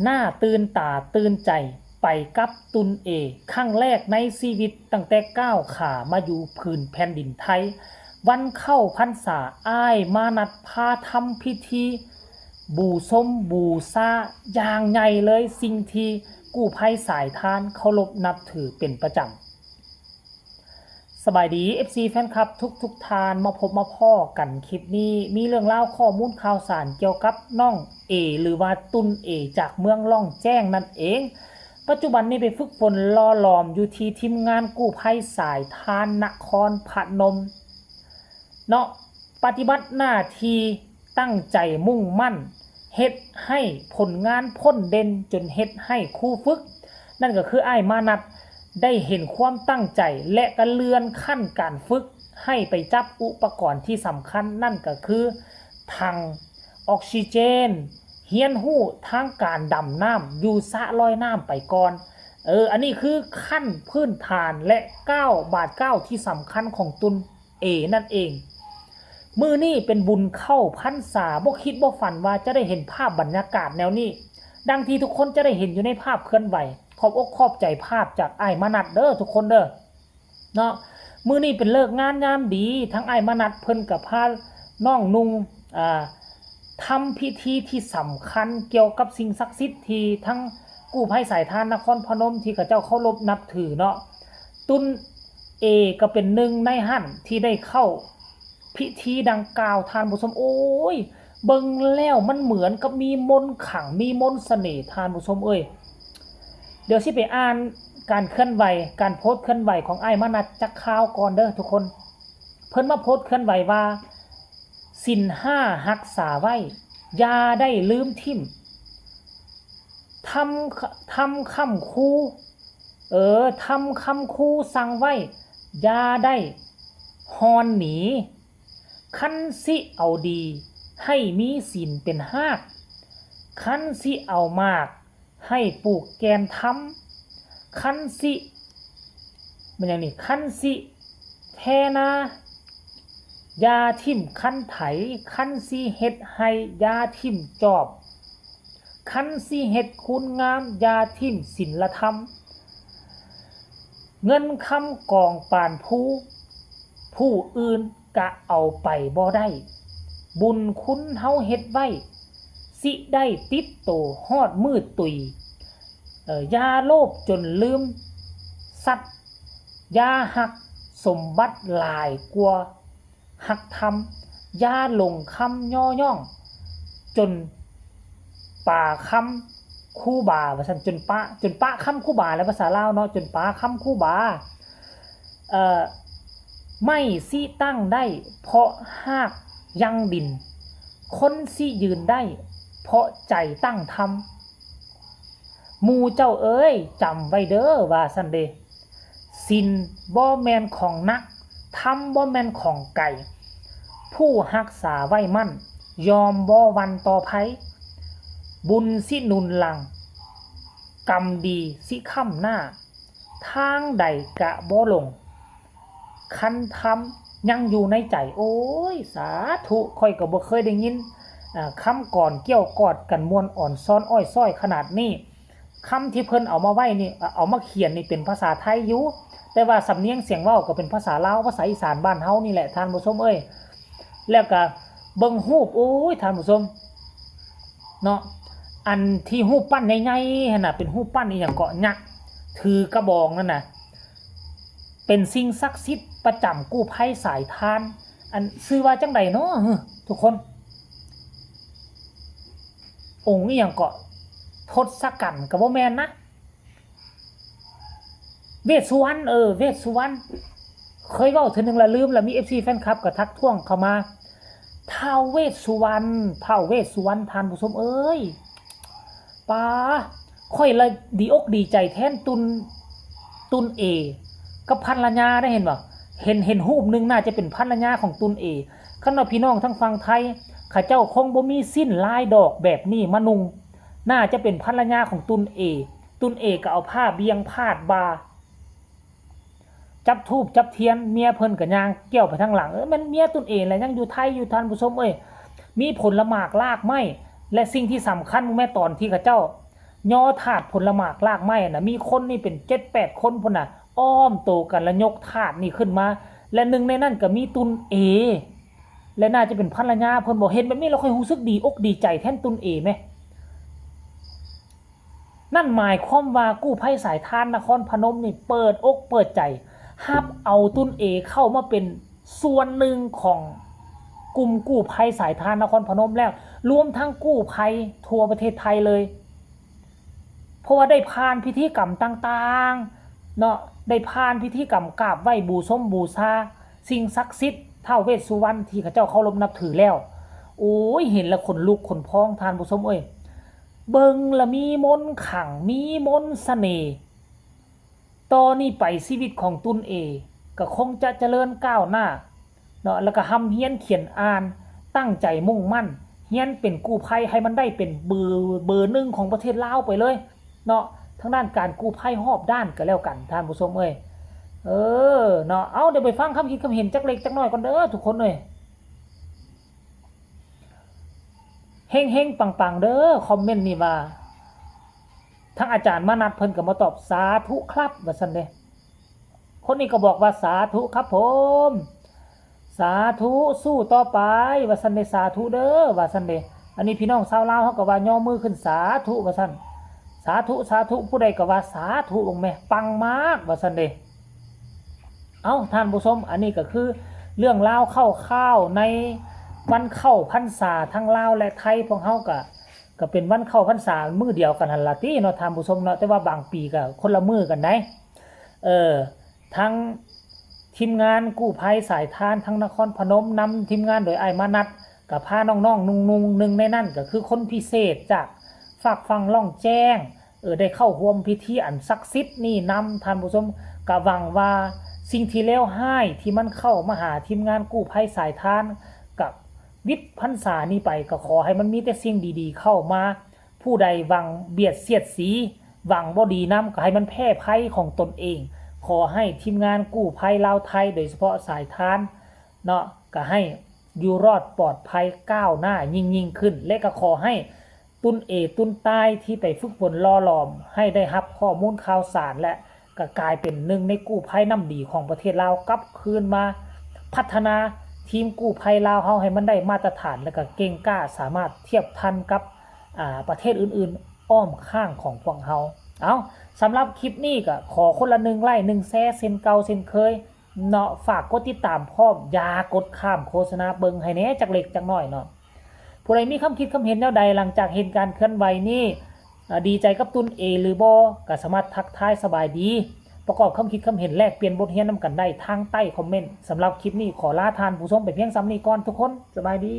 ໜ້າຕື່ນຕາຕື່ນໃຈໄປກັບຕຸນເອ ຄັ້ງແລກໃນຊີວິດ ຕັ້ງແຕ່ກ້າວຂາມາຢູ່ພື້ນແຜ່ນດິນໄທ. ວັນເຂົ້າພັນສາ ອ້າຍມານັດພາທຳພິທີບູຊົມບູຊາຢ່າງໃຫຍ່ເລີຍ ສິ່ງທີ່ກູ້ໄພສາຍທານເຄົາລົບນັບຖືເປັນປະຈຳ. ສະບາຍດີ ເອັຟຊີ ແຟນຄລັບທຸກໆທ່ານ ມາພົບມາພໍ້ກັນຄລິບນີ້ ມີເລື່ອງລາວຂໍ້ມູນຂ່າວສານກ່ຽວກັບນ້ອງເອ ຫຼືວ່າຕຸນເອ ຈາກເມືອງລ່ອງແຈ້ງນັ້ນເອງ. ປັດຈຸບັນນີ້ໄປຝຶກຝົນຫຼໍ່ຫຼອມຢູ່ທີ່ທີມງານກູ້ໄພສາຍທານນະຄອນພະນົມເນາະ ປະຕິບັດໜ້າທີ່ຕັ້ງໃຈມຸ່ງໝັ້ນ ເຮັດໃຫ້ຜົນງານພົ້ນເດັ່ນ ຈົນເຮັດໃຫ້ຄູຝຶກ ນັ້ນກໍຄືອ້າຍມານັດ ໄດ້ເຫັນຄວາມຕັ້ງໃຈ ແລະ ກະເລື່ອນຂັ້ນການຝຶກໃຫ້ໄປຈັບອຸປະກອນທີ່ສຳຄັນ ນັ້ນກໍຄືຖັງອອກຊີເຈນ, ຮຽນຮູ້ທາງການດຳນ້ຳຢູ່ສະລອຍນ້ຳໄປກ່ອນ. ເອີ ອັນນີ້ຄືຂັ້ນພື້ນຖານ ແລະ ກ້າວບາດກ້າວທີ່ສຳຄັນຂອງຕຸນເອນັ້ນເອງ. ມື້ນີ້ເປັນບຸນເຂົ້າພັນສາ ບໍ່ຄິດບໍ່ຝັນວ່າຈະໄດ້ເຫັນພາບບັນຍາກາດແນວນີ້ ດັ່ງທີ່ທຸກຄົນຈະໄດ້ເຫັນຢູ່ໃນພາບເຄື່ອນໄຫວ. ຂອບອົກຂອບໃຈພາບຈາກອ້າຍມານັດເດີທຸກຄົນເດີເນາະ. ມື້ນີ້ເປັນເລີກງາມຍາມດີ ທັງອ້າຍມານັດເພິ່ນກໍພານ້ອງນຸ່ງ ອ່າ ທຳພິທີທີ່ສຳຄັນກ່ຽວກັບສິ່ງສັກສິດທີ່ທັງກູ້ໄພສາຍທານນະຄອນພະນົມທີ່ເຂົາເຈົ້າເຄົາລົບນັບຖືເນາະ. ຕຸນເອກໍເປັນໜຶ່ງໃນຫັ້ນທີ່ໄດ້ເຂົ້າພິທີດັ່ງກ່າວ ທ່ານຜູ້ຊົມ. ໂອ້ຍ ເບິ່ງແລ້ວມັນເໝືອນກັບມີມົນຂັງ ມີມົນສະເໜ່ ທ່ານຜູ້ຊົມເອີຍ. ດຽວຊິໄປອ່ານການເຄື່ອນໄຫວ ການໂພສເຄື່ອນໄຫວຂອງອ້າຍມານັດຈັກຄາວກ່ອນເດີທຸກຄົນ. ເພິ່ນມາໂພສເຄື່ອນໄຫວວ່າ ສິນຫ້າຮັກສາໄວ້ ຢ່າໄດ້ລືມຖິ້ມ ທຳ ທຳຄຳຄູ ເອີ ທຳຄຳຄູສັ່ງໄວ້ ຢ່າໄດ້ຮ່ອນໜີ. ຄັນຊິເອົາດີ ໃຫ້ມີສິນເປັນຮາກ ຄັນຊິເອົາໝາກ ໃຫ້ປູກແກ່ນທຳ ຄັນຊິ ແມ່ນຫຍັງນີ້ ຄັນຊິແທນາ ຢ່າຖິ້ມຄັນໄຖ ຄັນຊິເຮັດໄຮ່ ຢ່າຖິ້ມຈອບ ຄັນຊິເຮັດຄູນງາມ ຢ່າຖິ້ມສິນລະທຳ. ເງິນຄຳກອງປານພູ ຜູ້ອື່ນກະເອົາໄປບໍ່ໄດ້ ບຸນຄຸນເຮົາເຮັດໄວ້ ຊິໄດ້ຕິດໂຕຮອດມື້ຕຸຍ. ເອີ ຢ່າໂລບຈົນລືມສັດ ຢ່າຮັກສົມບັດຫຼາຍກວ່າຮັກທຳ ຢ່າຫຼົງຄຳຍໍຍ້ອງ ຈົນປາຄຳຄູບາ ວ່າຊັ້ນ ຈົນປະ ຈົນປະຄຳຄູບາແຫຼະ ພາສາລາວເນາະ ຈົນປາຄຳຄູບາ. ເອີ ໄມ້ຊິຕັ້ງໄດ້ເພາະຮາກຍັງດິນ ຄົນຊິຢືນໄດ້ເພາະໃຈຕັ້ງທຳ. ໝູ່ເຈົ້າເອີຍ ຈຳໄວ້ເດີ ວ່າຊັ້ນເດ. ສິນບໍ່ແມ່ນຂອງໜັກ ທຳບໍ່ແມ່ນຂອງໄກ ຜູ້ຮັກສາໄວ້ໝັ້ນ ຍອມບໍ່ຫວັ່ນຕໍ່ໄພ ບຸນຊິໜູນຫຼັງ ກຳດີຊິຄ້ຳໜ້າ ທາງໃດກະບໍ່ຫຼົງ ຄັນທຳຍັງຢູ່ໃນໃຈ. ໂອ້ຍ ສາທຸ ຂ້ອຍກໍບໍ່ເຄີຍໄດ້ຍິນ ອາ ຄຳກອນກ່ຽວກອດກັນມ່ວນອ່ອນຊ້ອນອ້ອຍຊ້ອຍຂະໜາດນີ້. ຄຳທີ່ເພິ່ນເອົາມາໄວ້ນີ້ ເອົາມາຂຽນນີ້ເປັນພາສາໄທຢູ່ ແຕ່ວ່າສຳນຽງສຽງເວົ້າກໍເປັນພາສາລາວ ພາສາອີສານບ້ານເຮົານີ້ແຫຼະ ທ່ານຜູ້ຊົມເອີຍ. ແລ້ວກະເບິ່ງຮູບ ໂອ້ຍ ທ່ານຜູ້ຊົມເນາະ ອັນທີ່ຮູບປັ້ນໃຫຍ່ໆຫັ້ນນະ ເປັນຮູບປັ້ນອີ່ຫຍັງເກາະ ຍັກຖືກະບອງນັ້ນນະ ເປັນສິ່ງສັກສິດປະຈຳກູ້ໄພສາຍທານ ອັນຊື່ວ່າຈັ່ງໃດເນາະ ທຸກຄົນ? ອົງອີ່ຫຍັງເກາະ ທົດສະກັນກໍບໍ່ແມ່ນນະ ເວດສຸວັນ ເອີ ເວດສຸວັນ ເຄີຍເວົ້າເທື່ອໜຶ່ງລະລືມລະ ມີເອັຟຊີແຟນຄລັບກໍທັກທ້ວງເຂົ້າມາ ທ້າວເວດສຸວັນ ທ້າວເວດສຸວັນ ທ່ານຜູ້ຊົມເອີຍ ປາ ຂ້ອຍລະດີອົກດີໃຈແທນຕຸນ ຕຸນເອ ກັບພັນລະຍາໄດ້ ເຫັນບໍ່? ເຫັນ ເຫັນຮູບໜຶ່ງໜ້າຈະເປັນພັນລະຍາຂອງຕຸນເອ. ຄັນວ່າພີ່ນ້ອງທາງຝັ່ງໄທ ເຂົາເຈົ້າຄົງບໍ່ມີສິ້ນລາຍດອກແບບນີ້ມານຸ່ງ ໜ້າຈະເປັນພັນລະຍາຂອງຕຸນເອ. ຕຸນເອກໍເອົາຜ້າບ່ຽງພາດບ່າ ຈັບທູບຈັບທຽນ ເມຍເພິ່ນກໍຍ່າງກ້ຽວໄປທາງຫຼັງ. ເອີ ແມ່ນເມຍຕຸນເອແຫຼະ ຍັງຢູ່ໄທຢູ່ ທ່ານຜູ້ຊົມເອີຍ. ມີຜົນລະໝາກລາກໄມ້ ແລະ ສິ່ງທີ່ສຳຄັນ ຮູ້ແມ່ນຕອນທີ່ເຂົາເຈົ້າ ຍໍຖາດຜົນລະໝາກລາກໄມ້ຫັ້ນນະ ມີຄົນນີ້ເປັນເຈັດແປດຄົນພຸ້ນນະ ອ້ອມໂຕກັນ ແລ້ວຍົກຖາດນີ້ຂຶ້ນມາ ແລະ ໜຶ່ງໃນນັ້ນກໍມີຕຸນເອ ແລະ ໜ້າຈະເປັນພັນລະຍາເພິ່ນບໍ ເຫັນແບບນີ້ແລ້ວຂ້ອຍຮູ້ສຶກດີອົກດີໃຈແທນຕຸນເອແມ. ນັ້ນໝາຍຄວາມວ່າກູ້ໄພສາຍທານນະຄອນພະນົມນີ້ເປີດອົກເປີດໃຈ ຮັບເອົາຕຸນເອເຂົ້າມາເປັນສ່ວນໜຶ່ງຂອງກຸ່ມກູ້ໄພສາຍທານນະຄອນພະນົມແລ້ວ ລວມທັງກູ້ໄພທົ່ວປະເທດໄທເລີຍ. ເພາະວ່າໄດ້ຜ່ານພິທີກຳຕ່າງໆເນາະ ໄດ້ຜ່ານພິທີກຳກາບໄຫວ້ບູຊົມບູຊາສິ່ງສັກສິດທ້າວເວດສຸວັນທີ່ເຂົາເຈົ້າເຄົາລົບນັບຖືແລ້ວ ໂອ້ຍ ເຫັນແລ້ວຂົນລຸກຂົນພອງທ່ານຜູ້ຊົມເອີຍ. ເບິ່ງລະມີມົນຄັງ ມີມົນສະເໜ່. ຕໍ່ນີ້ໄປຊີວິດຂອງຕຸນເອກໍຄົງຈະຈະເລີນກ້າວໜ້າເນາະ ແລ້ວກໍຮ່ຳຮຽນຂຽນອ່ານ ຕັ້ງໃຈມຸ່ງໝັ້ນຮຽນເປັນກູ້ໄພໃຫ້ມັນໄດ້ເປັນເບີ ເບີໜຶ່ງຂອງປະເທດລາວໄປເລີຍເນາະ ທາງດ້ານການກູ້ໄພຮອບດ້ານກໍແລ້ວກັນທ່ານຜູ້ຊົມເອີຍ. ເອີ ເນາະ ເອົາ ດຽວໄປຟັງຄຳຄິດຄຳເຫັນຈັກເລັກຈັກນ້ອຍກ່ອນເດີທຸກຄົນເອີຍ. ເຮັງໆ ປັງໆ ເດີ ຄອມເມັນນີ້ວ່າ ທາງອາຈານມານັດເພິ່ນກໍມາຕອບ ສາທຸຄັບ ວ່າຊັ້ນເດ້. ຄົນນີ້ກໍບອກວ່າ ສາທຸຄັບຜົມ ສາທຸ ສູ້ຕໍ່ໄປ ວ່າຊັ້ນເດ້ ສາທຸເດີ ວ່າຊັ້ນເດ້. ອັນນີ້ພີ່ນ້ອງຊາວລາວເຮົາກໍວ່າຍໍມືຂຶ້ນ ສາທຸ ວ່າຊັ້ນ ສາທຸ ສາທຸ ຜູ້ໃດກໍວ່າ ສາທຸ ເບິ່ງແມ ປັງມາກ ວ່າຊັ້ນເດ້. ເອົ້າ ທ່ານຜູ້ຊົມ ອັນນີ້ກໍຄືເລື່ອງລາວຄ່າວໆໃນວັນເຂົ້າພັນສາ ທັງລາວ ແລະ ໄທ ພວກເຮົາກໍ ກໍເປັນວັນເຂົ້າພັນສາມື້ດຽວກັນຫັ້ນລະຕິເນາະທ່ານຜູ້ຊົມເນາະ ແຕ່ວ່າບາງປີກໍຄົນລະມື້ກັນໃດ໋. ເອີ ທັງທີມງານກູ້ໄພສາຍທານທັງນະຄອນພະນົມ ນຳທີມງານໂດຍອ້າຍມານັດ ກໍພານ້ອງໆນຸ່ງໆ ໜຶ່ງໃນນັ້ນກໍຄືຄົນພິເສດຈາກຟາກຝັ່ງລ່ອງແຈ້ງ ເອີ ໄດ້ເຂົ້າຮ່ວມພິທີອັນສັກສິດນີ້ນຳທ່ານຜູ້ຊົມ. ກະຫວັງວ່າສິ່ງທີ່ເລວຮ້າຍທີ່ມັນເຂົ້າມາຫາທີມງານກູ້ໄພສາຍທານ ກະວິດພັນສານີ້ໄປ ກະຂໍໃຫ້ມັນມີແຕ່ສິ່ງດີໆເຂົ້າມາ. ຜູ້ໃດຫວັງບຽດສຽດສີ ຫວັງບໍ່ດີນຳ ກະໃຫ້ມັນແພ້ໄພຂອງຕົນເອງ. ຂໍໃຫ້ທີມງານກູ້ໄພລາວໄທ ໂດຍສະເພາະສາຍທານເນາະ ກະໃຫ້ຢູ່ລອດປອດໄພ ກ້າວໜ້າຍິ່ງໆຂຶ້ນ ແລະ ກະຂໍໃຫ້ ຕຸນເອຕຸນຕາຍທີ່ໄປຝຶກຝົນຫຼໍ່ຫຼອມ ໃຫ້ໄດ້ຮັບຂໍ້ມູນຂ່າວສານ ແລະ ກະກາຍເປັນໜຶ່ງໃນກູ້ໄພນ້ຳດີຂອງປະເທດລາວ ກັບຄືນມາພັດທະນາທີມກູ້ໄພລາວເຮົາໃຫ້ມັນໄດ້ມາດຕະຖານ ແລະ ກະເກັ່ງກ້າ ສາມາດທຽບທັນກັບ ອາ ປະເທດອື່ນໆອ້ອມຂ້າງຂອງພວກເຮົາ. ເອົ້າ ສຳລັບຄລິບນີ້ກະຂໍຄົນລະໜຶ່ງໄລ້ ໜຶ່ງແຊ ເຊັ່ນເກົ່າເຊັ່ນເຄີຍ ເນາະ ຝາກກົດຕິດຕາມພ້ອມ ຢ່າກົດຂ້າມໂຄສະນາ ເບິ່ງໃຫ້ແດ່ຈັກເລັກຈັກນ້ອຍເນາະ. ຜູ້ໃດມີຄຳຄິດຄຳເຫັນແນວໃດຫຼັງຈາກເຫັນການເຄື່ອນໄຫວນີ້ ອາ ດີໃຈກັບຕຸນເອຫຼືບໍ່ ກໍສາມາດທັກທາຍສະບາຍດີ ປະກອບຄຳຄິດຄຳເຫັນ ແລກປ່ຽນບົດຮຽນນຳກັນໄດ້ທາງໃຕ້ຄອມເມັນ. ສຳລັບຄລິບນີ້ຂໍລາທ່ານຜູ້ຊົມໄປພຽງສ່ຳນີ້ກ່ອນທຸກຄົນ ສະບາຍດີ.